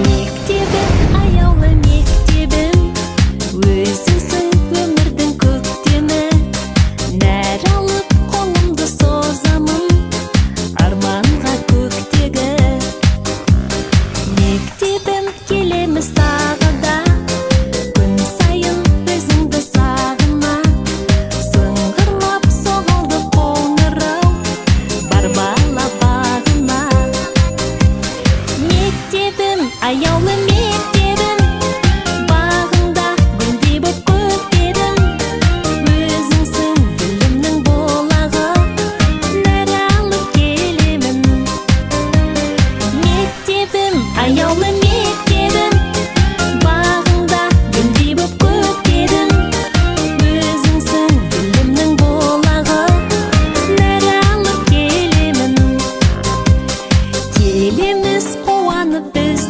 Мектебім, аяулы мектебім, өзіңсің өмірдің көктемі. Нәр алып қолымды созамын арманға көктегі. Мектебім, келеміз тағы да, күн сайын өзіңді сағына. Сыңғырлап соғылды қоңырау бар бала бағына. Мектебім, аяулы мектебім, бағыңда гүлдей боп көктедім. Өзіңсің білімнің бұлағы, нәр алып келемін. Мектебім, аяулы мектебім, бағыңда гүлдей боп көктедім. Өзіңсің білімнің бұлағы, нәр алып келемін. Келеміз қуанып біз.